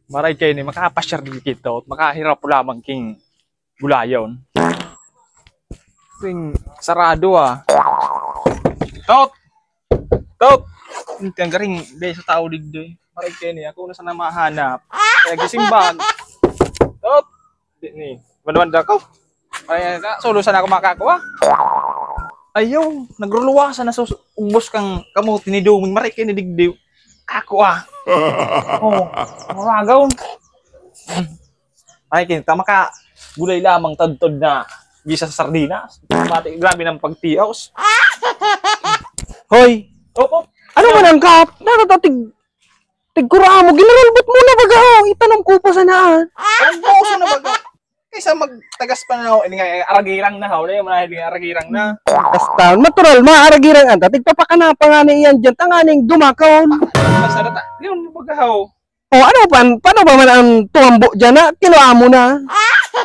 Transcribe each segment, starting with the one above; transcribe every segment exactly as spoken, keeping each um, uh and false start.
Maray kaini, makapasyar digdi ki Tot, makahirap lamang king gulayon. King sarado, ah. Tot! Tot! Ang garing, dai sa tao digdi. Maray kaini, ako na sana mahanap. Kaya gisimbag. Tot! Di ni, manuan da ko. Ay, ka, solo sana ako makakua. Ayaw, nagruluwa sana sa us-, ubos kang kamote ni Doming, maray kaini digdi. Ako, ah. Oh, maragaw. Ay, kinta maka gulay lamang tadtod na bisa sa sardinas. Pati grabe ng pagtios. Hoy! Opo. Ano man ang kap? Nakatatig, tigkura mo. Ginarulbot mo na baga, oh. Itanom ko pa sana, ah. Ang buo sana baga. Kaysa magtagas pa na, ini nga, eh, aragirang na, haw. Dahil mo na, hindi aragirang na. Basta, natural, maaragirang anta. Tigpapakana pa nga na iyan dyan. Tanganing dumakon. Masarata. Yun, baga, haw. O, ano pa, paano ba man ang tumambo dyan na kinuha mo na?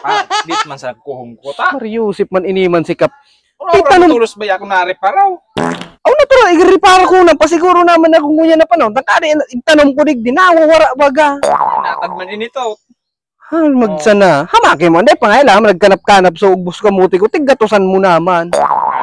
Ah, di man sa kuhong ko, ta? Mariusip man ini man si Kap. Ano, Itanom- tulos ba ako nareparaw? Oh, natural, ireparo ko na, pasiguro naman ako ngunyan na panahon. Tangkari, itanom ko digdi, nawawara baga. Natag man ini to. Ha, magsana. Hamaki mo, hindi pa nga, ilang nagkanap-kanap sa ugbos kamote ko, tigatusan mo naman.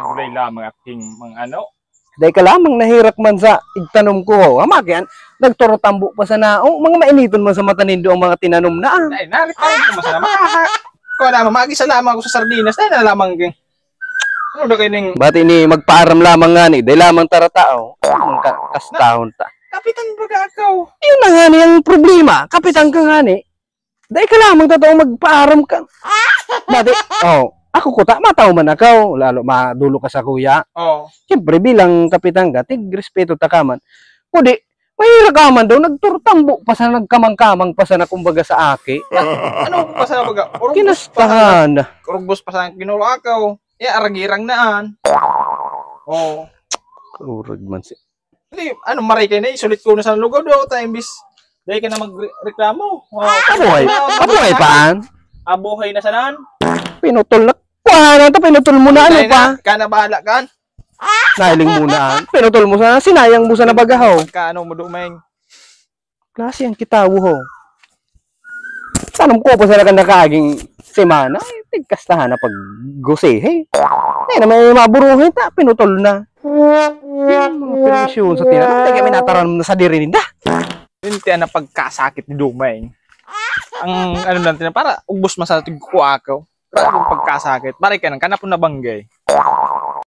Gulay lamang at king mga ano, Dai ka lamang nahirak man sa igtanom ko. Hamakian, nagturutambo pa sana. Oh, mga mainiton man sa mata nindo ang mga tinanom na, ah. Ay, naripay ko masana. Maka-, kuha naman, mag-isa lamang ako sa sardinas. Dai na lamang, ano na kayo ning Bati ni magpaaram lamang nga ni, dai lamang taratao. Ang ka-, kastahon ta. Kapitan baga ako. Yun na nga ni ang problema. Kapitan ka nga ni. Dai ka lamang totoo magpaaram ka. Dati, oh, ako kuta, mataw man ako, lalo madulo ka sa kuya. Oh. Siyempre, bilang kapitan ka, tig respeto ta ka man. Kundi, mahira ka man daw, nagturtambo pa sa, nagkamang-kamang pa sana, kumbaga, sa aki. Ano pa sana baga? Urugbos pa sana. Kinastahan. Urugbos pa sana, kinurakaw. Eh, aragirang naan. Oh. Kurag man si Hindi, ano, maray kayo na, isulit ko na sa lugaw daw, ta imbis, dahil ka na magreklamo. Oh, Abuhay, ah, abuhay paan? Abuhay na sanan. Pinutol na. Kuha na to, pinutol mo na, ano Dahil pa? Na, ka na bahala kan. Nailing mo na. Pinutol mo sana, sinayang mo sana bagahaw. Pagka ano mo, Dumeng. Klase ang kitawo, ho. Tanom ko pa sana kan nakaaging semana, eh, tigkastahan na pag gusihi. Eh, na may maburuhin ta, pinutol na. Yung mga perwisyon sa tiyan, hindi kami nataram na sa diri ninda. Yun, tiyan na pagkasakit ni Dumay. Ang ano lang, tiyan, para ubos masala tigkuha ako. Grabe yung pagkasakit. Pare ka nang kanapon na banggay.